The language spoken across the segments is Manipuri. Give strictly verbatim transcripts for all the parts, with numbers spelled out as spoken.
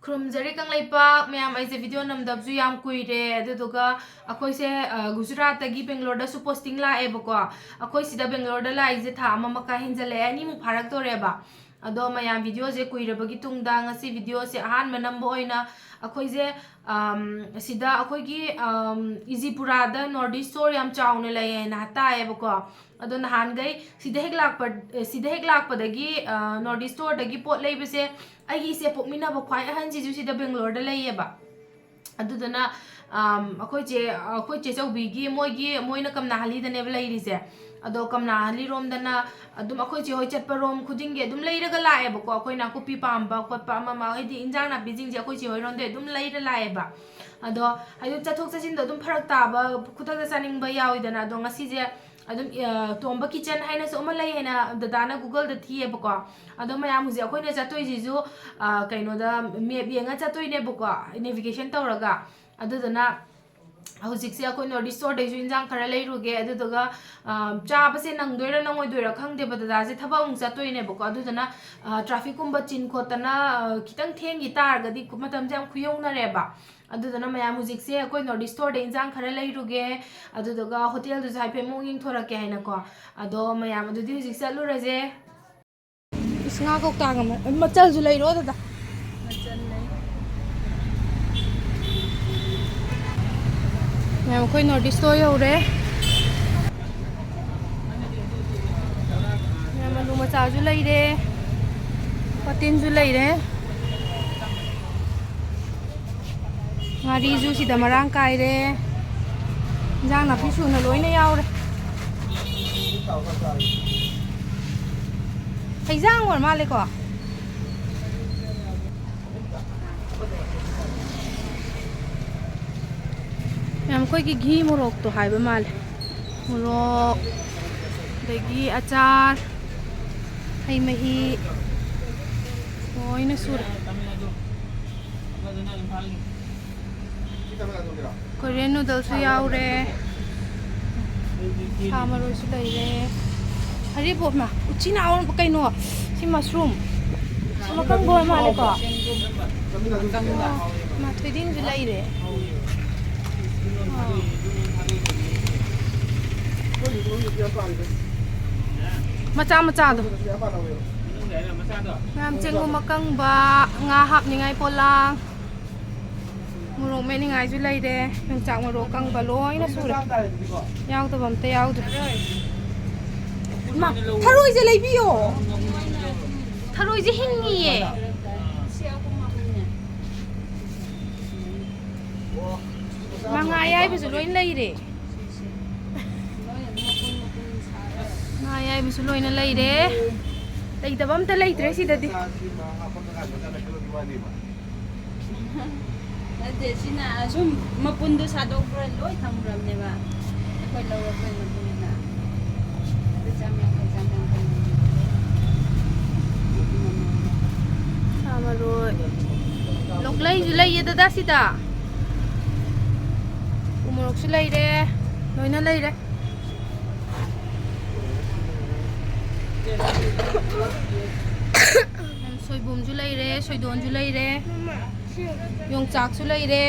ꯈꯨꯔꯨꯝꯖꯔꯤ ꯀꯪꯂꯩꯄꯥꯛ ꯃꯌꯥꯝ, ꯑꯩꯁꯦ ꯚꯤꯗꯤꯑꯣ ꯅꯝꯗꯕꯁꯨ ꯌꯥꯝ ꯀꯨꯏꯔꯦ꯫ ꯑꯗꯨꯗꯨꯒ ꯑꯩꯈꯣꯏꯁꯦ, ꯑ, ꯒꯨꯖꯔꯥꯠꯇꯒꯤ ꯕꯦꯡꯒ꯭ꯂꯣꯔꯗꯁꯨ ꯄꯣꯁꯇꯤꯡ ꯂꯥꯛꯑꯦꯕꯀꯣ꯫ ꯑꯩꯈꯣꯏ ꯁꯤꯗ ꯕꯦꯡꯒ꯭ꯂꯣꯔꯗ ꯂꯥꯛꯏꯁꯦ ꯊꯥ ꯑꯃ ꯃꯈꯥꯏ ꯍꯦꯟꯖꯜꯂꯛꯑꯦ, ꯑꯅꯤꯃꯨꯛ ꯐꯥꯔꯛꯇꯣꯔꯦꯕ꯫ ꯑꯗꯣ ꯃꯌꯥꯝ, ꯚꯤꯗꯤꯑꯣꯁꯦ ꯀꯨꯏꯔꯕꯒꯤ ꯇꯨꯡꯗ ꯉꯁꯤ ꯚꯤꯗꯤꯑꯣꯁꯦ ꯑꯍꯥꯟꯕ ꯅꯝꯕ ꯑꯣꯏꯅ ꯑꯩꯈꯣꯏꯁꯦ, ꯑꯝ, ꯁꯤꯗ ꯑꯩꯈꯣꯏꯒꯤ, ꯑꯝ, ꯏꯖꯤꯄꯨꯔꯥꯗ ꯅꯣꯔꯠ ꯏꯁ ꯁ꯭ꯇꯣꯔ ꯌꯥꯝ ꯆꯥꯎꯅ ꯂꯩꯌꯦꯅ ꯇꯥꯏꯌꯦꯕꯀꯣ꯫ ꯑꯗꯣ ꯅꯍꯥꯟꯈꯩ ꯁꯤꯗ ꯍꯦꯛ ꯂꯥꯛꯄ-, ꯁꯤꯗ ꯍꯦꯛ ꯂꯥꯛꯄꯗꯒꯤ, ꯑ, ꯅꯣꯔꯠ ꯏꯁ ꯁ꯭ꯇꯣꯔꯗꯒꯤ ꯄꯣꯠ ꯂꯩꯕꯁꯦ ꯑꯩꯒꯤ ꯏꯆꯦ ꯄꯣꯛꯃꯤꯟꯅꯕ ꯈ꯭ꯋꯥꯏ ꯑꯍꯟꯁꯤꯁꯨ ꯁꯤꯗ ꯕꯦꯡꯒ꯭ꯂꯣꯔꯗ ꯂꯩꯌꯦꯕ꯫ ꯑꯗꯨꯗꯨꯅ, ꯑꯝ, ꯑꯩꯈꯣꯏ ꯆꯦ, ꯑꯩꯈꯣꯏ ꯆꯦ ꯆꯧꯕꯤꯒꯤ ꯃꯣꯏꯒꯤ, ꯃꯣꯏꯅ ꯀꯝꯅꯥꯍꯜꯂꯤꯗꯅꯦꯕ ꯂꯩꯔꯤꯁꯦ꯫ ꯑꯗꯣ ꯀꯝꯅꯥꯍꯜꯂꯤꯔꯣꯝꯗꯅ ꯑꯗꯨꯝ ꯑꯩꯈꯣꯏ ꯆꯦ ꯍꯣꯏ ꯆꯠꯄꯔꯣꯝ ꯈꯨꯗꯤꯡꯒꯤ ꯑꯗꯨꯝ ꯂꯩꯔꯒ ꯂꯥꯛꯑꯦꯕꯀꯣ꯫ ꯑꯩꯈꯣꯏ ꯅꯥꯀꯨꯞꯄꯤ ꯄꯥꯝꯕ ꯈꯣꯠꯄ ꯑꯃ ꯑꯃ, ꯍꯥꯏꯗꯤ ꯏꯟꯖꯥꯡ ꯅꯥꯄꯤꯁꯤꯡꯁꯦ ꯑꯩꯈꯣꯏ ꯆꯦ ꯍꯣꯏꯔꯣꯝꯗꯩ ꯑꯗꯨꯝ ꯂꯩꯔ ꯂꯥꯛꯑꯦꯕ꯫ ꯑꯗꯣ ꯍꯥꯏꯗꯤ ꯆꯠꯊꯣꯛ ꯆꯠꯁꯤꯟꯗꯣ ꯑꯗꯨꯝ ꯐꯔꯛ ꯇꯥꯕ, ꯈꯨꯗꯛꯇ ꯆꯥꯅꯤꯡꯕ ꯌꯥꯎꯋꯤꯗꯅ꯫ ꯑꯗꯣ ꯉꯁꯤꯁꯦ ꯑꯗꯨꯝ, ꯑ, ꯇꯣꯝꯕ ꯀꯤꯠꯆꯟ ꯍꯥꯏꯅꯁꯨ ꯑꯃ ꯂꯩ ꯍꯥꯏꯅ ꯗꯗꯥꯅ ꯒꯨꯒꯜꯗ ꯊꯤꯌꯦꯕꯀꯣ꯫ ꯑꯗꯣ ꯃꯌꯥꯝ, ꯍꯧꯖꯤꯛ ꯑꯩꯈꯣꯏꯅ ꯆꯠꯇꯣꯏꯁꯤꯁꯨ, ꯑ, ꯀꯩꯅꯣꯗ, ꯃꯦꯞ ꯌꯦꯡꯉ ꯆꯠꯇꯣꯏꯅꯦꯕꯀꯣ, ꯅꯦꯚꯤꯒꯦꯁꯟ ꯇꯧꯔꯒ꯫ ꯑꯗꯨꯗꯨꯅ ꯍꯧꯖꯤꯛꯁꯦ ꯑꯩꯈꯣꯏ ꯅꯣꯔꯠ ꯏꯁ ꯁ꯭ꯇꯣꯔꯗꯩꯁꯨ ꯏꯟꯖꯥꯡ ꯈꯔ ꯂꯩꯔꯨꯒꯦ꯫ ꯑꯗꯨꯗꯨꯒ, ꯑ, ꯆꯥꯕꯁꯦ ꯅꯪꯗꯣꯏꯔꯥ ꯅꯪꯉꯣꯏꯗꯣꯏꯔꯥ ꯈꯪꯗꯦꯕ, ꯗꯗꯥꯁꯦ ꯊꯕꯛ ꯑꯃꯨꯛ ꯆꯠꯇꯣꯏꯅꯦꯕꯀꯣ꯫ ꯑꯗꯨꯗꯨꯅ, ꯑ, ꯇ꯭ꯔꯥꯐꯤꯛꯀꯨꯝꯕ ꯆꯤꯟ ꯈꯣꯠꯇꯅ, ꯑ, ꯈꯤꯇꯪ ꯊꯦꯡꯈꯤ ꯇꯥꯔꯒꯗꯤ ꯃꯇꯝꯁꯦ ꯌꯥꯝ ꯈꯨꯌꯧꯅꯔꯦꯕ꯫ ꯑꯗꯨꯗꯨꯅ ꯃꯌꯥꯝ, ꯍꯧꯖꯤꯛꯁꯦ ꯑꯩꯈꯣꯏ ꯅꯣꯔꯠ ꯏꯁ ꯁ꯭ꯇꯣꯔꯗ ꯏꯟꯖꯥꯡ ꯈꯔ ꯂꯩꯔꯨꯒꯦ, ꯑꯗꯨꯗꯨꯒ ꯍꯣꯇꯦꯜꯗꯨꯁꯨ ꯍꯥꯏꯐꯦꯠ ꯃꯑꯣꯡ ꯌꯦꯡꯊꯣꯔꯛꯀꯦ ꯍꯥꯏꯅꯀꯣ꯫ ꯑꯗꯣ ꯃꯌꯥꯝ, ꯑꯗꯨꯗꯤ ꯍꯧꯖꯤꯛ ꯆꯠꯂꯨꯔꯁꯦ꯫ ꯏꯁ, ꯉꯥ ꯀꯧꯇꯥꯒ ꯃ-, ꯃꯆꯜꯁꯨ ꯂꯩꯔꯣ ꯑꯗꯨꯗ꯫ ꯃꯆꯜ ꯂꯩ꯫ ꯃꯌꯥꯝ, ꯑꯩꯈꯣꯏ ꯅꯣꯔꯠ ꯏꯁ ꯁ꯭ꯇꯣꯔ ꯌꯧꯔꯦ꯫ ꯃꯌꯥꯝ, ꯑꯂꯨ ꯃꯆꯥꯁꯨ ꯂꯩꯔꯦ, ꯋꯥꯇꯤꯟꯁꯨ ꯂꯩꯔꯦ꯫ ꯉꯥꯔꯤꯁꯨ ꯁꯤꯗ ꯃꯔꯥꯡ ꯀꯥꯏꯔꯦ꯫ ꯏꯟꯖꯥꯡ ꯅꯥꯄꯤ ꯁꯨꯅ ꯂꯣꯏꯅ ꯌꯥꯎꯔꯦ꯫ ꯍꯩꯖꯥꯡ ꯑꯣꯏꯔ ꯃꯥꯜꯂꯦꯀꯣ꯫ ꯃꯌꯥꯝ, ꯑꯩꯈꯣꯏꯒꯤ ꯘꯤ ꯃꯣꯔꯣꯛꯇꯣ ꯍꯥꯏꯕ ꯃꯥꯜꯂꯦ꯫ ꯃꯣꯔꯣꯛ, ꯑꯗꯒꯤ ꯑꯆꯥꯔ, ꯍꯩ ꯃꯍꯤ, ꯂꯣꯏꯅ ꯁꯨꯔꯦ꯫ ꯀꯣꯔꯤꯌꯟ ꯅꯨꯗꯜꯁꯨ ꯌꯥꯎꯔꯦ꯫ ꯁꯥ ꯃꯔꯣꯏꯁꯨ ꯂꯩꯔꯦ꯫ ꯍꯔꯤꯕꯣꯞꯅ ꯎꯆꯤꯅ ꯑꯑꯣꯟꯕ ꯀꯩꯅꯣ? ꯁꯤ ꯃꯁꯔꯨꯝ꯫ ꯃꯀꯪꯕ ꯑꯣꯏ ꯃꯥꯜꯂꯦꯀꯣ꯫ ꯃꯥ ꯊꯣꯏꯗꯤꯡꯁꯨ ꯂꯩꯔꯦ꯫ ꯃꯆꯥ ꯃꯆꯥꯗꯣ꯫ ꯃꯌꯥꯝ ꯆꯦꯡꯒꯨꯝ ꯑꯀꯪꯕ, ꯉꯥ ꯍꯥꯞꯅꯤꯡꯉꯥꯏ ꯄꯣꯂꯥꯡ, ꯃꯣꯔꯣꯛ ꯃꯦꯠꯅꯤꯡꯉꯥꯏꯁꯨ ꯂꯩꯔꯦ꯫ ꯌꯣꯡꯆꯥꯛ ꯃꯔꯨ ꯑꯀꯪꯕ ꯂꯣꯏꯅ ꯁꯨꯔꯦ꯫ ꯌꯥꯎꯗꯕ ꯑꯝꯇ ꯌꯥꯎꯗ꯭ꯔꯦ꯫ ꯃꯥ, ꯊꯔꯣꯏꯁꯦ ꯂꯩꯕꯤꯌꯣ꯫ ꯊꯔꯣꯏꯁꯦ ꯍꯤꯡꯉꯤꯌꯦ꯫ ꯃꯉꯥ ꯑꯌꯥꯏꯕꯁꯨ ꯂꯣꯏ ꯂꯩꯔꯦ꯫ ꯉꯥ ꯑꯌꯥꯏꯕꯁꯨ ꯂꯣꯏꯅ ꯂꯩꯔꯦ꯫ ꯂꯩꯇꯕ ꯑꯝꯇ ꯂꯩꯇ꯭ꯔꯦ ꯁꯤꯗꯗꯤ꯫ ꯅꯠꯇꯦ, ꯁꯤꯅ ꯑꯁꯨꯝ ꯃꯄꯨꯟꯗꯣ ꯁꯥꯗꯣꯛꯄ꯭ꯔꯥ ꯂꯣꯏ ꯊꯝꯈ꯭ꯔꯕꯅꯦꯕ, ꯑꯩꯈꯣꯏ ꯂꯧꯔꯛꯄꯩ ꯃꯇꯨꯡ ꯏꯟꯅ꯫ ꯑꯗꯨ ꯆꯥꯝ ꯌꯥꯡꯈꯩ, ꯆꯥꯝ ꯌꯥꯡꯈꯩ꯫ ꯁꯥ ꯃꯔꯣꯏ꯫ ꯂꯣꯛꯂꯩꯁꯨ ꯂꯩꯌꯦ ꯗꯗꯥ ꯁꯤꯗ꯫ ꯎ ꯃꯣꯔꯣꯛꯁꯨ ꯂꯩꯔꯦ꯫ ꯂꯣꯏꯅ ꯂꯩꯔꯦ꯫ ꯁꯣꯏꯕꯨꯝꯁꯨ ꯂꯩꯔꯦ, ꯁꯣꯏꯗꯣꯟꯁꯨ ꯂꯩꯔꯦ, ꯌꯣꯡꯆꯥꯛꯁꯨ ꯂꯩꯔꯦ,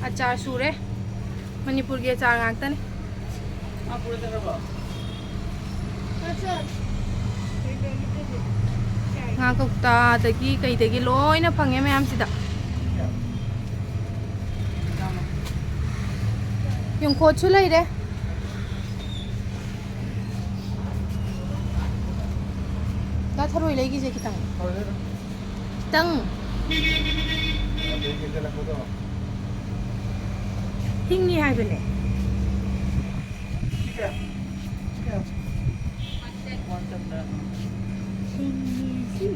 ꯑꯆꯥꯔ ꯁꯨꯔꯦ꯫ ꯃꯅꯤꯄꯨꯔꯒꯤ ꯑꯆꯥꯔ ꯉꯥꯛꯇꯅꯤ꯫ ꯉꯥ ꯀꯧꯇꯥꯗꯒꯤ ꯀꯩꯗꯒꯤ ꯂꯣꯏꯅ ꯐꯪꯉꯦ ꯃꯌꯥꯝꯁꯤꯗ꯫ ꯌꯣꯡꯈꯣꯠꯁꯨ ꯂꯩꯔꯦ꯫ ꯗꯥ ꯊꯔꯣꯏ ꯂꯩꯒꯤꯁꯦ ꯈꯤꯇꯪ꯫ ꯈꯤꯇꯪ꯫ ꯍꯤꯡꯉꯤ ꯍꯥꯏꯕꯅꯦ꯫ ꯍꯤꯡꯉꯤ ꯁꯤ꯫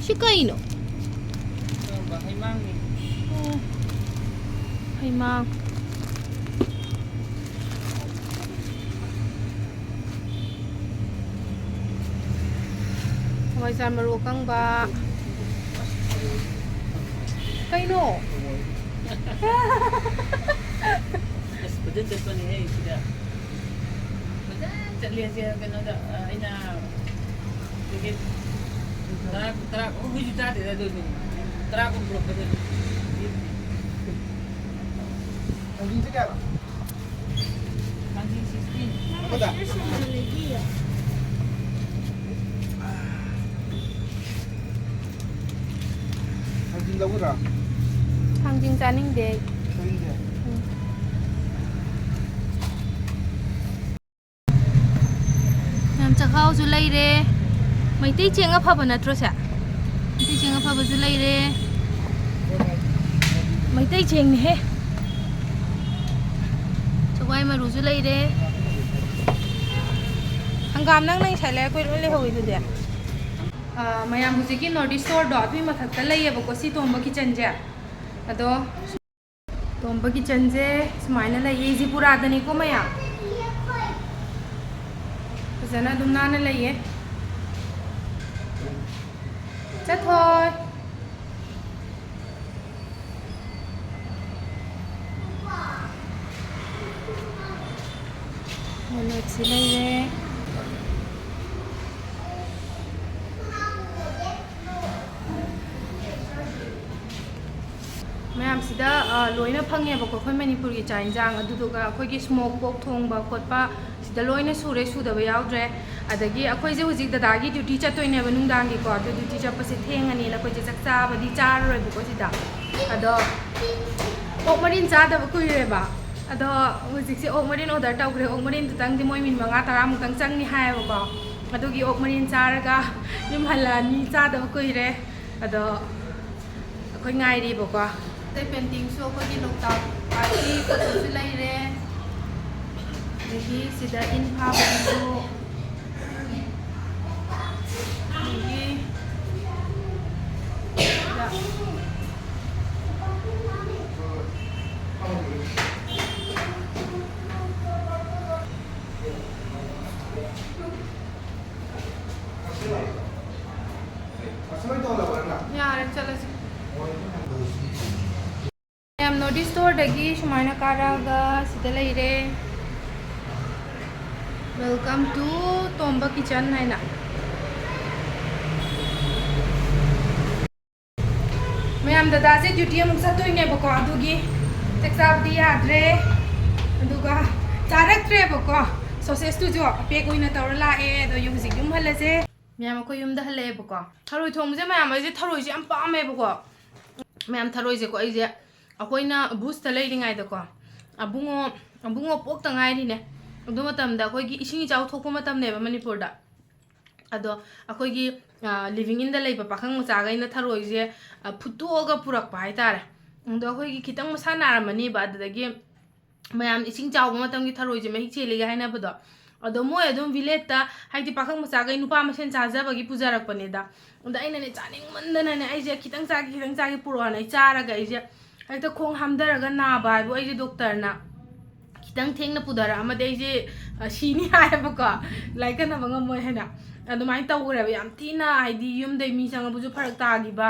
ꯁꯤ ꯀꯩꯅꯣ? ꯍꯩꯃꯥꯡꯅꯤ꯫ ꯑꯣ꯫ ꯍꯩꯃꯥꯡ꯫ ꯍꯋꯥꯏꯖꯥꯔ ꯃꯔꯨ ꯑꯀꯪꯕ꯫ ꯀꯩꯅꯣ? ꯑꯁ, ꯐꯖꯅ ꯆꯠꯄꯅꯦꯍꯦ ꯁꯤꯗ꯫ ꯐꯖꯅ ꯆꯠꯂꯦꯁꯦ ꯀꯩꯅꯣꯗ, ꯑ, ꯑꯩꯅ ꯄꯦꯀꯦꯠ ꯇꯔꯥ, ꯇꯔꯥ, ꯑꯣ, ꯍꯧꯖꯤꯛ ꯆꯥꯗꯦꯗ, ꯑꯗꯨ ꯑꯗꯨꯝ ꯇꯔꯥ ꯀꯨꯟ ꯄꯨꯔꯛꯄꯗ ꯑꯗꯨꯝ ꯊꯥꯡꯖꯤꯡꯁꯦ ꯀꯌꯥꯅꯣ? ꯊꯥꯡꯖꯤꯡ sixteen꯫ ꯑꯃꯗ? ꯊꯥꯡꯖꯤꯡ ꯂꯧꯒꯗ꯭ꯔꯥ? ꯊꯥꯡꯖꯤꯡ ꯆꯥꯅꯤꯡꯗꯦ ꯑꯩ꯫ ꯆꯥꯅꯤꯡꯗꯦ? ꯎꯝ꯫ ꯌꯥꯝ ꯆꯥꯛꯍꯥꯎꯁꯨ ꯂꯩꯔꯦ꯫ ꯃꯩꯇꯩ ꯆꯦꯡ ꯑꯐꯕ ꯅꯠꯇ꯭ꯔꯣ ꯁꯦ? ꯃꯩꯇꯩ ꯆꯦꯡ ꯑꯐꯕꯁꯨ ꯂꯩꯔꯦ꯫ ꯃꯩꯇꯩ ꯆꯦꯡꯅꯤꯍꯦ꯫ ꯆꯋꯥꯏ ꯃꯔꯨꯁꯨ ꯂꯩꯔꯦ꯫ ꯍꯪꯒꯥꯝ ꯅꯪ ꯅꯪ ꯁꯥꯏ ꯂꯩꯔꯛꯄꯩ ꯂꯣꯏ ꯂꯩꯍꯧꯋꯤ ꯑꯗꯨꯗꯤ꯫ ꯑꯥ, ꯃꯌꯥꯝ ꯍꯧꯖꯤꯛꯀꯤ North East Store ꯗꯣ ꯑꯗꯨꯒꯤ ꯃꯊꯛꯇ ꯂꯩꯌꯦꯕꯀꯣ ꯁꯤ ꯇꯣꯝꯕ ꯀꯤꯠꯆꯟꯁꯦ꯫ ꯑꯗꯣ ꯇꯣꯝꯕ ꯀꯤꯠꯆꯟꯁꯦ ꯁꯨꯃꯥꯏꯅ ꯂꯩꯌꯦ, ꯖꯤꯄꯨꯔꯥꯗꯅꯤꯀꯣ ꯃꯌꯥꯝ꯫ ꯐꯖꯅ ꯑꯗꯨꯝ ꯅꯥꯟꯅ ꯂꯩꯌꯦ꯫ ꯆꯠꯊꯣꯏ꯫ ꯃꯤꯅꯨꯠꯁꯤ ꯂꯩꯔꯦ꯫ ꯃꯌꯥꯝꯁꯤꯗ, ꯑ, ꯂꯣꯏꯅ ꯐꯪꯉꯦꯕꯀꯣ ꯑꯩꯈꯣꯏ ꯃꯅꯤꯄꯨꯔꯒꯤ ꯆꯥꯛ ꯌꯦꯟꯁꯥꯡ, ꯑꯗꯨꯗꯨꯒ ꯑꯩꯈꯣꯏꯒꯤ smoke pork ꯊꯣꯡꯕ ꯈꯣꯠꯄ ꯁꯤꯗ ꯂꯣꯏꯅ ꯁꯨꯔꯦ, ꯁꯨꯗꯕ ꯌꯥꯎꯗ꯭ꯔꯦ꯫ ꯑꯗꯒꯤ ꯑꯩꯈꯣꯏꯁꯦ ꯍꯧꯖꯤꯛ ꯗꯗꯥꯒꯤ duty ꯆꯠꯇꯣꯏꯅꯦꯕ ꯅꯨꯡꯗꯥꯡꯒꯤꯀꯣ, ꯑꯗꯨ duty ꯆꯠꯄꯁꯦ ꯊꯦꯡꯉꯅꯤꯅ ꯑꯩꯈꯣꯏꯁꯦ ꯆꯥꯛ ꯆꯥꯕꯗꯤ ꯆꯥꯔꯔꯣꯏꯕꯀꯣ ꯁꯤꯗ꯫ ꯑꯗꯣ ꯑꯣꯛ ꯃꯔꯤꯟ ꯆꯥꯗꯕ ꯀꯨꯏꯔꯦꯕ꯫ ꯑꯗꯣ ꯍꯧꯖꯤꯛꯁꯦ ꯑꯣꯛ ꯃꯔꯤꯟ order ꯇꯧꯈ꯭ꯔꯦ꯫ ꯑꯣꯛ ꯃꯔꯤꯟꯗꯨꯇꯪꯗꯤ ꯃꯣꯏ minute ꯃꯉꯥ ꯇꯔꯥꯃꯨꯛꯇꯪ ꯆꯪꯅꯤ ꯍꯥꯏꯌꯦꯕꯀꯣ꯫ ꯑꯗꯨꯒꯤ ꯑꯣꯛ ꯃꯔꯤꯟ ꯆꯥꯔꯒ ꯌꯨꯝ ꯍꯜꯂꯛꯑꯅꯤ, ꯆꯥꯗꯕ ꯀꯨꯏꯔꯦ꯫ ꯑꯗꯣ ꯑꯩꯈꯣꯏ ꯉꯥꯏꯔꯤꯕꯀꯣ꯫ ꯑꯇꯩ paintingꯁꯨ ꯑꯩꯈꯣꯏꯒꯤ ꯂꯣꯛꯇꯥꯛ ꯄꯥꯠꯀꯤ photoꯁꯨ ꯂꯩꯔꯦ꯫ ꯑꯗꯒꯤ ꯁꯤꯗ ꯏꯟ ꯐꯥꯕꯒꯤꯁꯨ꯫ ꯑꯗꯒꯤ ꯁꯤꯗ ꯌꯥꯔꯦ, ꯆꯠꯂꯁꯤ꯫ ꯃꯌꯥꯝ North East Storeꯗꯒꯤ ꯁꯨꯃꯥꯏꯅ ꯀꯥꯔꯛꯑꯒ ꯁꯤꯗ ꯂꯩꯔꯦ꯫ Welcome to Tomba Kitchen ꯍꯥꯏꯅ꯫ ꯃꯌꯥꯝ, ꯗꯗꯥꯁꯦ duty ꯑꯃꯨꯛ ꯆꯠꯇꯣꯏꯅꯦꯕꯀꯣ, ꯑꯗꯨꯒꯤ ꯆꯥꯛ ꯆꯥꯕꯗꯤ ꯌꯥꯗ꯭ꯔꯦ꯫ ꯑꯗꯨꯒ ꯆꯥꯔꯛꯇ꯭ꯔꯦꯕꯀꯣ, sausageꯇꯨꯁꯨ pack ꯑꯣꯏꯅ ꯇꯧꯔ ꯂꯥꯛꯑꯦ꯫ ꯑꯗꯣ ꯍꯧꯖꯤꯛ ꯌꯨꯝ ꯍꯜꯂꯁꯦ꯫ ꯃꯌꯥꯝ, ꯑꯩꯈꯣꯏ ꯌꯨꯝꯗ ꯍꯜꯂꯛꯑꯦꯕꯀꯣ꯫ ꯊꯔꯣꯏ ꯊꯣꯡꯕꯁꯦ ꯃꯌꯥꯝ, ꯑꯩꯁꯦ ꯊꯔꯣꯏꯁꯦ ꯌꯥꯝ ꯄꯥꯝꯃꯦꯕꯀꯣ꯫ ꯃꯌꯥꯝ, ꯊꯔꯣꯏꯁꯦꯀꯣ, ꯑꯩꯁꯦ ꯑꯩꯈꯣꯏꯅ ꯕꯨꯁꯇ ꯂꯩꯔꯤꯉꯩꯗꯀꯣ, ꯑꯕꯨꯡꯉꯣ ꯑꯕꯨꯡꯉꯣ ꯄꯣꯛꯇ ꯉꯥꯏꯔꯤꯅꯦ꯫ ꯑꯗꯨ ꯃꯇꯝꯗ ꯑꯩꯈꯣꯏꯒꯤ ꯏꯁꯤꯡ ꯏꯆꯥꯎ ꯊꯣꯛꯄ ꯃꯇꯝꯅꯦꯕ ꯃꯅꯤꯄꯨꯔꯗ꯫ ꯑꯗꯣ ꯑꯩꯈꯣꯏꯒꯤ, ꯑ, living inꯗ ꯂꯩꯕ ꯄꯥꯈꯪ ꯃꯆꯥꯈꯩꯅ ꯊꯔꯣꯏꯁꯦ, ꯑ, ꯐꯨꯠꯇꯣꯛꯑꯒ ꯄꯨꯔꯛꯄ ꯍꯥꯏꯇꯥꯔꯦ꯫ ꯑꯗꯣ ꯑꯩꯈꯣꯏꯒꯤ ꯈꯤꯇꯪ ꯃꯁꯥ ꯅꯥꯔꯝꯃꯅꯤꯕ, ꯑꯗꯨꯗꯒꯤ ꯃꯌꯥꯝ ꯏꯁꯤꯡ ꯆꯥꯎꯕ ꯃꯇꯝꯒꯤ ꯊꯔꯣꯏꯁꯦ ꯃꯍꯤꯛ ꯆꯦꯜꯂꯤꯒ ꯍꯥꯏꯅꯕꯗꯣ꯫ ꯑꯗꯣ ꯃꯣꯏ ꯑꯗꯨꯝ villageꯇ, ꯍꯥꯏꯗꯤ ꯄꯥꯈꯪ ꯃꯆꯥꯈꯩ ꯅꯨꯄꯥ ꯃꯁꯦꯟ ꯆꯥꯖꯕꯒꯤ ꯄꯨꯖꯔꯛꯄꯅꯦꯗ꯫ ꯑꯗ ꯑꯩꯅꯅꯦ ꯆꯥꯅꯤꯡꯃꯟꯗꯅꯅꯦ ꯑꯩꯁꯦ ꯈꯤꯇꯪ ꯆꯥꯒꯦ, ꯈꯤꯇꯪ ꯆꯥꯒꯦ ꯄꯨꯔꯛꯑꯣꯅ ꯑꯩ ꯆꯥꯔꯒ ꯑꯩꯁꯦ ꯍꯦꯛꯇ ꯈꯣꯡ ꯍꯥꯝꯊꯔꯒ ꯅꯥꯕ ꯍꯥꯏꯕꯨ ꯑꯩꯁꯦ doctorꯅ ꯈꯤꯇꯪ ꯊꯦꯡꯅ ꯄꯨꯊꯔꯛꯑꯝꯃꯗꯤ ꯑꯩꯁꯦ, ꯑ, ꯁꯤꯅꯤ ꯍꯥꯏꯌꯦꯕꯀꯣ, ꯂꯥꯏꯀꯠꯅꯕ ꯉꯝꯃꯣꯏ ꯍꯥꯏꯅ꯫ ꯑꯗꯨꯃꯥꯏꯅ ꯇꯧꯈ꯭ꯔꯦꯕ꯫ ꯌꯥꯝ ꯊꯤꯅ, ꯍꯥꯏꯗꯤ ꯌꯨꯝꯗꯩ ꯃꯤ ꯆꯪꯉꯛꯄꯁꯨ ꯐꯔꯛ ꯇꯥꯈꯤꯕ꯫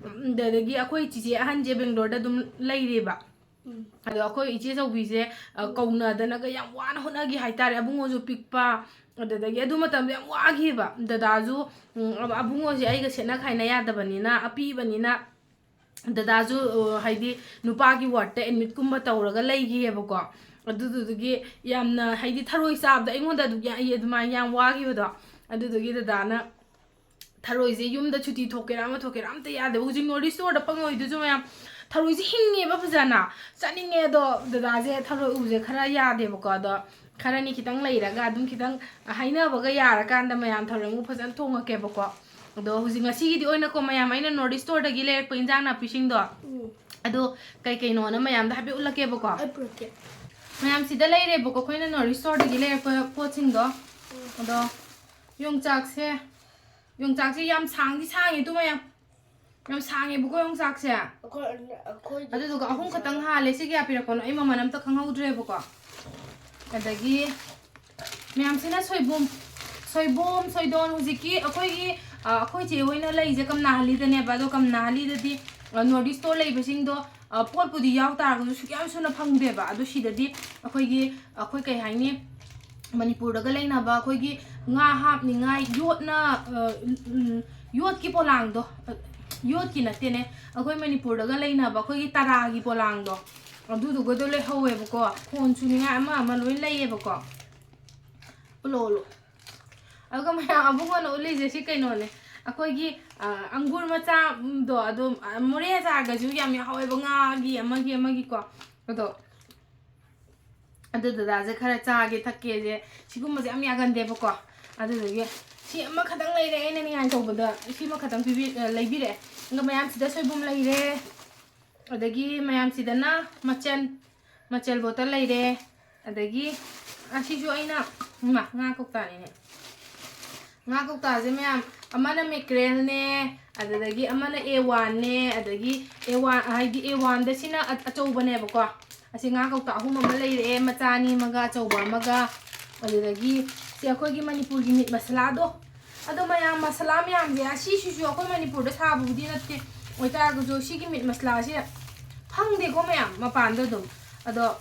ꯎꯝ, ꯑꯗꯨꯗꯒꯤ ꯑꯩꯈꯣꯏ ꯆꯤꯆꯦ ꯑꯍꯟꯁꯦ ꯕꯦꯡꯒ꯭ꯂꯣꯔꯗ ꯑꯗꯨꯝ ꯂꯩꯔꯦꯕ꯫ ꯎꯝ꯫ ꯑꯗꯣ ꯑꯩꯈꯣꯏ ꯏꯆꯦ ꯑꯆꯧꯕꯤꯁꯦ, ꯑ, ꯎꯝ꯫ ꯀꯧꯅꯗꯅꯒ ꯌꯥꯝ ꯋꯥꯅ ꯍꯣꯠꯅꯈꯤ ꯍꯥꯏꯇꯥꯔꯦ꯫ ꯑꯕꯨꯡꯉꯣꯁꯨ ꯄꯤꯛꯄ, ꯑꯗꯨꯗꯒꯤ ꯑꯗꯨ ꯃꯇꯝꯗꯣ ꯌꯥꯝ ꯋꯥꯈꯤꯕ꯫ ꯗꯗꯥꯁꯨ, ꯎꯝ, ꯑꯕ-, ꯑꯕꯨꯡꯉꯣꯁꯦ ꯑꯩꯒ ꯁꯦꯠꯅ ꯈꯥꯏꯅ ꯌꯥꯗꯕꯅꯤꯅ, ꯑꯄꯤꯕꯅꯤꯅ, ꯗꯗꯥꯁꯨ, ꯑ, ꯍꯥꯏꯗꯤ ꯅꯨꯄꯥꯒꯤ wardꯇ admitꯀꯨꯝꯕ ꯇꯧꯔꯒ ꯂꯩꯈꯤꯑꯕꯀꯣ꯫ ꯑꯗꯨꯗꯨꯒꯤ ꯌꯥꯝꯅ, ꯍꯥꯏꯗꯤ ꯊꯔꯣꯏ ꯆꯥꯕꯗ ꯑꯩꯉꯣꯟꯗ ꯑꯗꯨꯝ ꯌꯥ-, ꯑꯩ ꯑꯗꯨꯃꯥꯏꯅ ꯌꯥꯝ ꯋꯥꯈꯤꯕꯗꯣ꯫ ꯑꯗꯨꯗꯨꯒꯤ ꯗꯗꯥꯅ ꯊꯔꯣꯏꯁꯦ ꯌꯨꯝꯗ ꯁꯨꯇꯤ ꯊꯣꯛꯀꯦꯔꯥ ꯑꯃ ꯊꯣꯛꯀꯦꯔꯥ ꯑꯝꯇ ꯌꯥꯗꯦꯕ꯫ ꯍꯧꯖꯤꯛ North East Storeꯗ ꯐꯪꯉꯣꯏꯗꯨꯁꯨ ꯃꯌꯥꯝ ꯊꯔꯣꯏꯁꯦ ꯍꯤꯡꯉꯦꯕ ꯐꯖꯅ꯫ ꯆꯥꯅꯤꯡꯉꯦ, ꯑꯗꯣ ꯗꯗꯥꯁꯦ ꯊꯔꯣꯏ ꯎꯕꯁꯦ ꯈꯔ ꯌꯥꯗꯦꯕꯀꯣ꯫ ꯑꯗꯣ ꯈꯔꯅꯤ ꯈꯤꯇꯪ ꯂꯩꯔꯒ ꯑꯗꯨꯝ ꯈꯤꯇꯪ ꯍꯥꯏꯅꯕꯒ ꯌꯥꯔꯀꯥꯟꯗ ꯃꯌꯥꯝ ꯊꯔꯣꯏ ꯑꯃꯨꯛ ꯐꯖꯅ ꯊꯣꯡꯉꯛꯀꯦꯕꯀꯣ꯫ ꯑꯗꯣ ꯍꯧꯖꯤꯛ ꯉꯁꯤꯒꯤꯗꯤ ꯑꯣꯏꯅꯀꯣ ꯃꯌꯥꯝ, ꯑꯩꯅ North East Storeꯗꯒꯤ ꯂꯩꯔꯛꯄ ꯏꯟꯖꯥꯡ ꯅꯥꯄꯤꯁꯤꯡꯗꯣ, ꯎꯝ꯫ ꯑꯗꯣ ꯀꯩ ꯀꯩꯅꯣꯅ ꯃꯌꯥꯝꯗ ꯍꯥꯏꯐꯦꯠ ꯎꯠꯂꯛꯀꯦꯕꯀꯣ꯫ ꯑꯩ ꯄꯨꯔꯛꯀꯦ꯫ ꯃꯌꯥꯝ, ꯁꯤꯗ ꯂꯩꯔꯦꯕꯀꯣ ꯑꯩꯈꯣꯏꯅ North East Storeꯗꯒꯤ ꯂꯩꯔꯛꯄ ꯄꯣꯠꯁꯤꯡꯗꯣ꯫ ꯎꯝ꯫ ꯑꯗꯣ ꯌꯣꯡꯆꯥꯛꯁꯦ, ꯌꯣꯡꯆꯥꯛꯁꯦ ꯌꯥꯝ ꯁꯥꯡꯗꯤ ꯁꯥꯡꯉꯦ ꯑꯗꯨ ꯃꯌꯥꯝ꯫ ꯌꯥꯝ ꯁꯥꯡꯉꯦꯕꯀꯣ ꯌꯣꯡꯆꯥꯛꯁꯦ꯫ ꯑꯩꯈꯣꯏ, ꯑꯩꯈꯣꯏꯗꯤ ꯑꯗꯨꯗꯨꯒ ꯑꯍꯨꯝ ꯈꯛꯇꯪ ꯍꯥꯜꯂꯦ꯫ ꯁꯤ ꯀꯌꯥ ꯄꯤꯔꯛꯄꯅꯣ ꯑꯩ ꯃꯃꯜ ꯑꯝꯇ ꯈꯪꯍꯧꯗ꯭ꯔꯦꯕꯀꯣ꯫ ꯑꯗꯒꯤ ꯃꯌꯥꯝꯁꯤꯅ ꯁꯣꯏꯕꯨꯝ, ꯁꯣꯏꯕꯨꯝ, ꯁꯣꯏꯗꯣꯟ꯫ ꯍꯧꯖꯤꯛꯀꯤ ꯑꯩꯈꯣꯏꯒꯤ, ꯑ, ꯑꯩꯈꯣꯏ ꯆꯦ ꯍꯣꯏꯅ ꯂꯩꯁꯦ ꯀꯝꯅꯥꯍꯜꯂꯤꯗꯅꯦꯕ꯫ ꯑꯗꯣ ꯀꯝꯅꯥꯍꯜꯂꯤꯗꯗꯤ, ꯑ, North East Store ꯂꯩꯕꯁꯤꯡꯗꯣ, ꯑ, ꯄꯣꯠꯄꯨꯗꯤ ꯌꯥꯎ ꯇꯥꯔꯒꯁꯨ ꯁꯨꯛꯌꯥꯝ ꯁꯨꯅ ꯐꯪꯗꯦꯕ꯫ ꯑꯗꯣ ꯁꯤꯗꯗꯤ ꯑꯩꯈꯣꯏꯒꯤ, ꯑꯩꯈꯣꯏ ꯀꯩ ꯍꯥꯏꯅꯤ, ꯃꯅꯤꯄꯨꯔꯗꯒ ꯂꯩꯅꯕ ꯑꯩꯈꯣꯏꯒꯤ ꯉꯥ ꯍꯥꯞꯅꯤꯡꯉꯥꯏ ꯌꯣꯠꯅ, ꯑ, ꯎꯝ, ꯌꯣꯠꯀꯤ ꯄꯣꯂꯥꯡꯗꯣ, ꯑ, ꯌꯣꯠꯀꯤ ꯅꯠꯇꯦꯅꯦ, ꯑꯩꯈꯣꯏ ꯃꯅꯤꯄꯨꯔꯗꯒ ꯂꯩꯅꯕ ꯑꯩꯈꯣꯏꯒꯤ ꯇꯔꯥꯒꯤ ꯄꯣꯂꯥꯡꯗꯣ, ꯑꯗꯨꯗꯨꯒꯗꯣ ꯂꯩꯍꯧꯋꯦꯕꯀꯣ꯫ ꯀꯣꯟ ꯁꯨꯅꯤꯡꯉꯥꯏ ꯑꯃ ꯑꯃ ꯂꯣꯏ ꯂꯩꯌꯦꯕꯀꯣ꯫ ꯎꯠꯂꯣ, ꯎꯠꯂꯣ꯫ ꯑꯗꯨꯒ ꯃꯌꯥꯝ ꯑꯕꯨꯡꯉꯣꯅ ꯎꯠꯂꯤꯁꯦ ꯁꯤ ꯀꯩꯅꯣꯅꯦ, ꯑꯩꯈꯣꯏꯒꯤ, ꯑ, ꯑꯪꯒꯨꯔ ꯃꯆꯥꯗꯣ, ꯑꯗꯣ, ꯑ, ꯃꯣꯔꯦ ꯑꯆꯥꯔꯒꯁꯨ ꯌꯥꯝ ꯌꯥꯎꯍꯧꯋꯦꯕ, ꯉꯥꯒꯤ ꯑꯃꯒꯤ ꯑꯃꯒꯤꯀꯣ꯫ ꯑꯗꯣ ꯑꯗꯨ ꯗꯗꯥꯁꯦ ꯈꯔ ꯆꯥꯒꯦ ꯊꯛꯀꯦꯁꯦ, ꯁꯤꯒꯨꯝꯕꯁꯦ ꯌꯥꯝ ꯌꯥꯒꯟꯗꯦꯕꯀꯣ꯫ ꯑꯗꯨꯗꯨꯒꯤ ꯁꯤ ꯑꯃꯈꯛꯇꯪ ꯂꯩꯔꯦ, ꯑꯩꯅ ꯅꯤꯡꯉꯥꯏ ꯇꯧꯕꯗ ꯁꯤ ꯑꯃꯈꯛꯇꯪ ꯄꯤꯕꯤ-, ꯑ, ꯂꯩꯕꯤꯔꯛꯑꯦ꯫ ꯑꯗꯨꯒ ꯃꯌꯥꯝꯁꯤꯗ ꯁꯣꯏꯕꯨꯝ ꯂꯩꯔꯦ, ꯑꯗꯒꯤ ꯃꯌꯥꯝꯁꯤꯗꯅ ꯃꯆꯜ, ꯃꯆꯜ ꯕꯣꯇꯜ ꯂꯩꯔꯦ, ꯑꯗꯒꯤ ꯑꯁꯤꯁꯨ ꯑꯩꯅ, ꯏꯃꯥ, ꯉꯥ ꯀꯧꯇꯥꯅꯤꯅꯦ꯫ ꯉꯥ ꯀꯧꯇꯥꯁꯦ ꯃꯌꯥꯝ, ꯑꯃꯅ ꯃꯦꯀ꯭ꯔꯦꯜꯅꯦ, ꯑꯗꯨꯗꯒꯤ ꯑꯃꯅ ꯑꯦ ꯋꯥꯟꯅꯦ, ꯑꯗꯒꯤ ꯑꯦ ꯋꯥꯟ, ꯍꯥꯏꯗꯤ ꯑꯦ ꯋꯥꯟꯗ ꯁꯤꯅ ꯑ-, ꯑꯆꯧꯕꯅꯦꯕꯀꯣ꯫ ꯑꯁꯤ ꯉꯥ ꯀꯧꯇꯥ ꯑꯍꯨꯝ ꯑꯃ ꯂꯩꯔꯛꯑꯦ, ꯃꯆꯥ ꯑꯅꯤ ꯑꯃꯒ ꯑꯆꯧꯕ ꯑꯃꯒ꯫ ꯑꯗꯨꯗꯒꯤ ꯁꯤ ꯑꯩꯈꯣꯏꯒꯤ ꯃꯅꯤꯄꯨꯔꯒꯤ ꯃꯤꯠ ꯃꯁꯥꯂꯥꯗꯣ꯫ ꯑꯗꯣ ꯃꯌꯥꯝ, ꯃꯁꯥꯂꯥ ꯃꯌꯥꯝꯁꯦ, ꯑꯁꯤꯁꯤꯁꯨ ꯑꯩꯈꯣꯏ ꯃꯅꯤꯄꯨꯔꯗ ꯁꯥꯕꯕꯨꯗꯤ ꯅꯠꯇꯦ, ꯑꯣꯏꯇꯥꯔꯒꯁꯨ ꯁꯤꯒꯤ ꯃꯤꯠ ꯃꯁꯥꯂꯥꯁꯦ ꯐꯪꯗꯦꯀꯣ ꯃꯌꯥꯝ, ꯃꯄꯥꯟꯗ ꯑꯗꯨꯝ꯫ ꯑꯗꯣ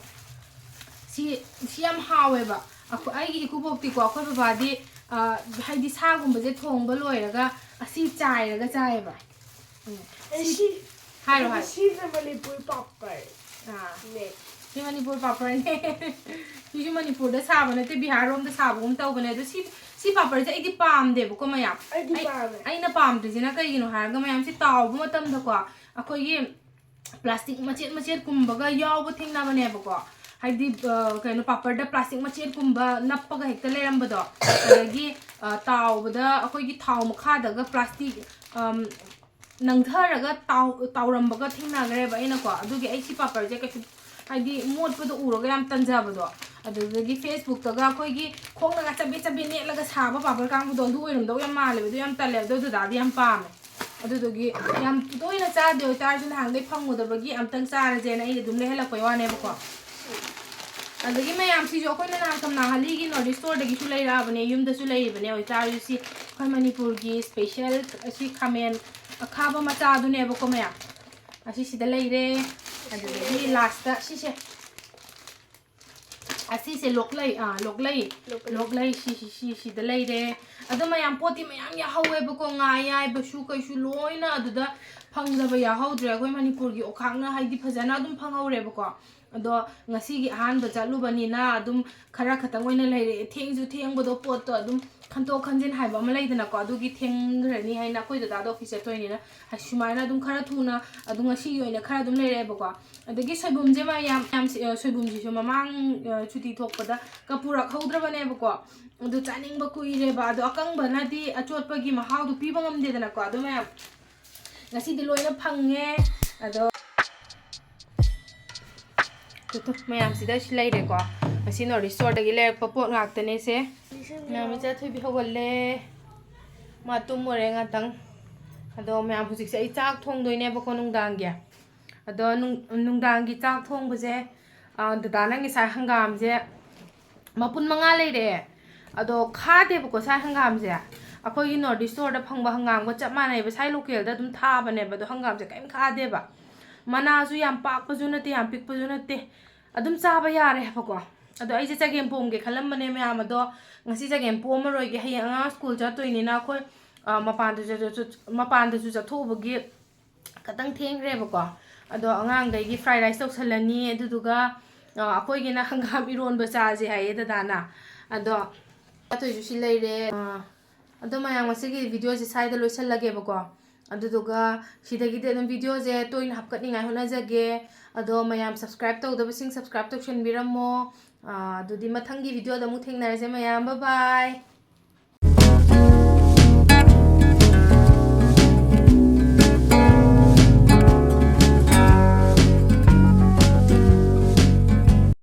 ꯁꯤ, ꯁꯤ ꯌꯥꯝ ꯍꯥꯎꯋꯦꯕ꯫ ꯑꯩꯈꯣꯏ, ꯑꯩꯒꯤ ꯏꯀꯨꯕꯣꯛꯇꯤꯀꯣ, ꯑꯩꯈꯣꯏ ꯕꯕꯥꯗꯤ, ꯑ, ꯍꯥꯏꯗꯤ ꯁꯥꯒꯨꯝꯕꯁꯦ ꯊꯣꯡꯕ ꯂꯣꯏꯔꯒ ꯑꯁꯤ ꯆꯥꯏꯔꯒ ꯆꯥꯏꯌꯦꯕ꯫ ꯎꯝ꯫ ꯑꯦ, ꯁꯤ, ꯁꯤ, ꯍꯥꯏꯔꯣ, ꯍꯥꯏꯔꯣ꯫ ꯁꯤꯅ ꯃꯅꯤꯄꯨꯔ ꯄꯥꯄꯔ꯫ ꯑꯥ꯫ ꯅꯦ꯫ ꯁꯤ ꯃꯅꯤꯄꯨꯔ ꯄꯥꯄꯔꯅꯦ꯫ ꯁꯤꯁꯨ ꯃꯅꯤꯄꯨꯔꯗ ꯁꯥꯕ ꯅꯠꯇꯦ, ꯕꯤꯍꯥꯔ ꯔꯣꯝꯗ ꯁꯥꯕꯒꯨꯝ ꯇꯧꯕꯅꯦ꯫ ꯑꯗꯣ ꯁꯤ, ꯁꯤ ꯄꯥꯄꯔꯁꯦ ꯑꯩꯗꯤ ꯄꯥꯝꯗꯦꯕꯀꯣ ꯃꯌꯥꯝ꯫ ꯑꯩꯗꯤ ꯑꯩ-, ꯄꯥꯝꯃꯦ꯫ ꯑꯩꯅ ꯄꯥꯝꯗ꯭ꯔꯤꯁꯤꯅ ꯀꯩꯒꯤꯅꯣ ꯍꯥꯏꯔꯒ, ꯃꯌꯥꯝ, ꯁꯤ ꯇꯥꯎꯕ ꯃꯇꯝꯗꯀꯣ ꯑꯩꯈꯣꯏꯒꯤ ꯄ꯭ꯂꯥꯁꯇꯤꯛ ꯃꯆꯦꯠ ꯃꯆꯦꯠꯀꯨꯝꯕꯒ ꯌꯥꯎꯕ ꯊꯦꯡꯅꯕꯅꯦꯕꯀꯣ꯫ ꯍꯥꯏꯗꯤ, ꯑ, ꯀꯩꯅꯣ, ꯄꯥꯄꯔꯗ ꯄ꯭ꯂꯥꯁꯇꯤꯛ ꯃꯆꯦꯠꯀꯨꯝꯕ ꯅꯞꯄꯒ ꯍꯦꯛꯇ ꯂꯩꯔꯝꯕꯗꯣ꯫ ꯑꯗꯒꯤ, ꯑ, ꯇꯥꯎꯕꯗ ꯑꯩꯈꯣꯏꯒꯤ ꯊꯥꯎ ꯃꯈꯥꯗꯒ ꯄ꯭ꯂꯥꯁꯇꯤꯛ, ꯑꯝ, ꯅꯪꯊꯔꯒ ꯇꯥꯎ-, ꯇꯥꯎꯔꯝꯕꯒ ꯊꯦꯡꯅꯈ꯭ꯔꯦꯕ ꯑꯩꯅꯀꯣ꯫ ꯑꯗꯨꯒꯤ ꯑꯩ ꯁꯤ ꯄꯥꯄꯔꯁꯦ ꯀꯩꯁꯨ, ꯍꯥꯏꯗꯤ, ꯃꯣꯠꯄꯗꯣ ꯎꯔꯒ ꯌꯥꯝ ꯇꯟꯖꯕꯗꯣ꯫ ꯑꯗꯨꯗꯒꯤ Facebook-ꯇꯒ ꯑꯩꯈꯣꯏꯒꯤ ꯈꯣꯡꯅꯒ ꯆꯕꯦꯠ ꯆꯕꯦꯠ ꯅꯦꯠꯂꯒ ꯁꯥꯕ ꯄꯥꯄꯔ ꯀꯥꯡꯕꯨꯗꯣ, ꯑꯗꯨ ꯑꯣꯏꯔꯝꯗꯧ ꯌꯥꯝ ꯃꯥꯜꯂꯦꯕ꯫ ꯑꯗꯨ ꯌꯥꯝ ꯇꯜꯂꯦ꯫ ꯑꯗꯣ ꯗꯗꯥꯗꯤ ꯌꯥꯝ ꯄꯥꯝꯃꯦ꯫ ꯑꯗꯨꯗꯨꯒꯤ ꯌꯥꯝ ꯇꯣꯏꯅ ꯆꯥꯗꯦ ꯑꯣꯏꯇꯥꯔꯁꯨ, ꯅꯍꯥꯟꯈꯩ ꯐꯪꯉꯨꯗꯕꯒꯤ ꯑꯝꯇꯪ ꯆꯥꯔꯁꯦꯅ ꯑꯩꯅ ꯑꯗꯨꯝ ꯂꯩꯍꯜꯂꯛꯄꯩ ꯋꯥꯅꯦꯕꯀꯣ꯫ ꯑꯗꯒꯤ ꯃꯌꯥꯝꯁꯤꯁꯨ ꯑꯩꯈꯣꯏꯅ ꯅꯍꯥꯟ ꯀꯝꯂꯥꯍꯜꯂꯤꯒꯤ North East Store-ꯗꯒꯤꯁꯨ ꯂꯩꯔꯛꯑꯕꯅꯦ, ꯌꯨꯝꯗꯁꯨ ꯂꯩꯔꯤꯕꯅꯦ꯫ ꯑꯣꯏꯇꯥꯔꯁꯨ ꯁꯤ ꯑꯩꯈꯣꯏ ꯃꯅꯤꯄꯨꯔꯒꯤ special, ꯑꯁꯤ ꯈꯥꯃꯦꯟ ꯑꯈꯥꯕ ꯃꯆꯥꯗꯨꯅꯦꯕꯀꯣ ꯃꯌꯥꯝ꯫ ꯑꯁꯤ ꯁꯤꯗ ꯂꯩꯔꯦ꯫ ꯑꯗꯨꯗꯒꯤ last-ꯇ ꯁꯤꯁꯦ꯫ ꯑꯁꯤꯁꯦ ꯂꯣꯛꯂꯩ, ꯑꯥ, ꯂꯣꯛꯂꯩ꯫ ꯂꯣꯛꯂꯩ꯫ ꯂꯣꯛꯂꯩ, ꯁꯤ, ꯁꯤ, ꯁꯤ, ꯁꯤꯗ ꯂꯩꯔꯦ꯫ ꯑꯗꯣ ꯃꯌꯥꯝ, ꯄꯣꯠꯇꯤ ꯃꯌꯥꯝ ꯌꯥꯍꯧꯋꯦꯕꯀꯣ, ꯉꯥ ꯑꯌꯥꯏꯕꯁꯨ ꯀꯩꯁꯨ ꯂꯣꯏꯅ ꯑꯗꯨꯗ ꯐꯪꯗꯕ ꯌꯥꯍꯧꯗ꯭ꯔꯦ꯫ ꯑꯩꯈꯣꯏ ꯃꯅꯤꯄꯨꯔꯒꯤ ꯑꯣꯈꯥꯛꯅ ꯍꯥꯏꯗꯤ ꯐꯖꯅ ꯑꯗꯨꯝ ꯐꯪꯍꯧꯔꯦꯕꯀꯣ꯫ ꯑꯗꯣ ꯉꯁꯤꯒꯤ ꯑꯍꯥꯟꯕ ꯆꯠꯂꯨꯕꯅꯤꯅ ꯑꯗꯨꯝ ꯈꯔ ꯈꯛꯇꯪ ꯑꯣꯏꯅ ꯂꯩꯔꯛꯑꯦ꯫ ꯊꯦꯡꯁꯨ ꯊꯦꯡꯕꯗꯣ, ꯄꯣꯠꯇꯣ ꯑꯗꯨꯝ ꯈꯟꯇꯣꯛ ꯈꯟꯖꯤꯟ ꯍꯥꯏꯕ ꯑꯃ ꯂꯩꯗꯅꯀꯣ, ꯑꯗꯨꯒꯤ ꯊꯦꯡꯈ꯭ꯔꯅꯤ ꯍꯥꯏꯅ ꯑꯩꯈꯣꯏ ꯗꯗꯥꯗꯣ ꯑꯣꯐꯤꯁ ꯆꯠꯇꯣꯏꯅꯤꯅ ꯁꯨꯃꯥꯏꯅ ꯑꯗꯨꯝ ꯈꯔ ꯊꯨꯅ ꯑꯗꯨꯝ ꯉꯁꯤꯒꯤ ꯑꯣꯏꯅ ꯈꯔ ꯑꯗꯨꯝ ꯂꯩꯔꯛꯑꯦꯕꯀꯣ꯫ ꯑꯗꯒꯤ ꯁꯣꯏꯕꯨꯝꯁꯦ ꯃꯌꯥꯝ, ꯌꯥꯝ, ꯑ, ꯁꯣꯏꯕꯨꯝꯁꯤꯁꯨ ꯃꯃꯥꯡ, ꯑ, ꯁꯨꯇꯤ ꯊꯣꯛꯄꯗ ꯀ ꯄꯨꯔꯛꯍꯧꯗ꯭ꯔꯕꯅꯦꯕꯀꯣ꯫ ꯑꯗꯨ ꯆꯥꯅꯤꯡꯕ ꯀꯨꯏꯔꯦꯕ꯫ ꯑꯗꯣ ꯑꯀꯪꯕꯅꯗꯤ ꯑꯆꯣꯠꯄꯒꯤ ꯃꯍꯥꯎꯗꯣ ꯄꯤꯕ ꯉꯝꯗꯦꯗꯅꯀꯣ꯫ ꯑꯗꯨ ꯃꯌꯥꯝ ꯉꯁꯤꯗꯤ ꯂꯣꯏꯅ ꯐꯪꯉꯦ꯫ ꯑꯗꯣ ꯇꯨ, ꯇꯨ, ꯃꯌꯥꯝꯁꯤꯗ ꯁꯤ ꯂꯩꯔꯦꯀꯣ꯫ ꯉꯁꯤ ꯅꯣꯔꯠ ꯏꯁ ꯁ꯭ꯇꯣꯔꯗꯒꯤ ꯂꯩꯔꯛꯄ ꯄꯣꯠ ꯉꯥꯛꯇꯅꯦ ꯁꯦ꯫ ꯃꯌꯥꯝ ꯏꯆꯥ ꯊꯣꯏꯕꯤ ꯍꯧꯒꯠꯂꯦ꯫ ꯃꯥ ꯇꯨꯝꯃꯨꯔꯦ ꯉꯥꯛꯇꯪ꯫ ꯑꯗꯣ ꯃꯌꯥꯝ ꯍꯧꯖꯤꯛꯁꯦ ꯑꯩ ꯆꯥꯛ ꯊꯣꯡꯗꯣꯏꯅꯦꯕꯀꯣ ꯅꯨꯡꯗꯥꯡꯒꯤ꯫ ꯑꯗꯣ ꯅꯨꯡ-, ꯅꯨꯡꯗꯥꯡꯒꯤ ꯆꯥꯛ ꯊꯣꯡꯕꯁꯦ, ꯑ, ꯗꯗꯥꯅ ꯉꯁꯥꯏ ꯍꯪꯒꯥꯝꯁꯦ ꯃꯄꯨꯟ ꯃꯉꯥ ꯂꯩꯔꯛꯑꯦ꯫ ꯑꯗꯣ ꯈꯥꯗꯦꯕꯀꯣ ꯁꯥꯏ ꯍꯪꯒꯥꯝꯁꯦ꯫ ꯑꯩꯈꯣꯏꯒꯤ ꯅꯣꯔꯠ ꯏꯁ ꯁ꯭ꯇꯣꯔꯗ ꯐꯪꯕ ꯍꯪꯒꯥꯝꯒ ꯆꯞ ꯃꯥꯟꯅꯩꯕ꯫ ꯁꯥꯏ ꯂꯣꯀꯦꯜꯗ ꯑꯗꯨꯝ ꯊꯥꯕꯅꯦꯕ꯫ ꯑꯗꯣ ꯍꯪꯒꯥꯝꯁꯦ ꯀꯔꯤꯝ ꯈꯥꯗꯦꯕ꯫ ꯃꯅꯥꯁꯨ ꯌꯥꯝ ꯄꯥꯛꯄꯁꯨ ꯅꯠꯇꯦ, ꯌꯥꯝ ꯄꯤꯛꯄꯁꯨ ꯅꯠꯇꯦ꯫ ꯑꯗꯨꯝ ꯆꯥꯕ ꯌꯥꯔꯦ ꯍꯥꯏꯕꯀꯣ꯫ ꯑꯗꯣ ꯑꯩꯁꯦ ꯆꯒꯦꯝ ꯄꯣꯝꯒꯦ ꯈꯜꯂꯝꯕꯅꯦ ꯃꯌꯥꯝ, ꯑꯗꯣ ꯉꯁꯤ ꯆꯒꯦꯝ ꯄꯣꯝꯃꯔꯣꯏꯒꯦ꯫ ꯍꯌꯦꯡ ꯑꯉꯥꯡ ꯁ꯭ꯀꯨꯜ ꯆꯠꯇꯣꯏꯅꯤꯅ ꯑꯩꯈꯣꯏ, ꯑ, ꯃꯄꯥꯟꯗꯁꯨ, ꯃꯄꯥꯟꯗꯁꯨ ꯆꯠꯊꯣꯛꯎꯕꯒꯤ ꯈꯇꯪ ꯊꯦꯡꯈ꯭ꯔꯦꯕꯀꯣ꯫ ꯑꯗꯣ ꯑꯉꯥꯡꯈꯩꯒꯤ ꯐ꯭ꯔꯥꯏ ꯔꯥꯏꯁ ꯇꯧꯁꯜꯂꯅꯤ, ꯑꯗꯨꯗꯨꯒ, ꯑ, ꯑꯩꯈꯣꯏꯒꯤꯅ ꯍꯪꯒꯥꯝ ꯏꯔꯣꯟꯕ ꯆꯥꯁꯦ ꯍꯥꯏꯌꯦ ꯗꯗꯥꯅ꯫ ꯑꯗꯣ ꯑꯇꯩꯁꯨ ꯁꯤ ꯂꯩꯔꯦ꯫ ꯑ, ꯑꯗꯣ ꯃꯌꯥꯝ, ꯉꯁꯤꯒꯤ ꯚꯤꯗꯤꯑꯣꯁꯦ ꯁ꯭ꯋꯥꯏꯗ ꯂꯣꯏꯁꯜꯂꯒꯦꯕꯀꯣ꯫ ꯑꯗꯨꯗꯨꯒ ꯁꯤꯗꯒꯤꯗꯤ ꯑꯗꯨꯝ ꯚꯤꯗꯤꯑꯣꯁꯦ ꯇꯣꯏꯅ ꯍꯥꯞꯀꯠꯅꯤꯡꯉꯥꯏ ꯍꯣꯠꯅꯖꯒꯦ꯫ ꯑꯗꯣ ꯃꯌꯥꯝ subscribe ꯇꯧꯗꯕꯁꯤꯡ subscribe ꯇꯧꯁꯟꯕꯤꯔꯝꯃꯣ꯫ ꯑ, ꯑꯗꯨꯗꯤ ꯃꯊꯪꯒꯤ ꯚꯤꯗꯤꯑꯣꯗ ꯑꯃꯨꯛ ꯊꯦꯡꯅꯔꯁꯦ ꯃꯌꯥꯝ꯫ Bye bye꯫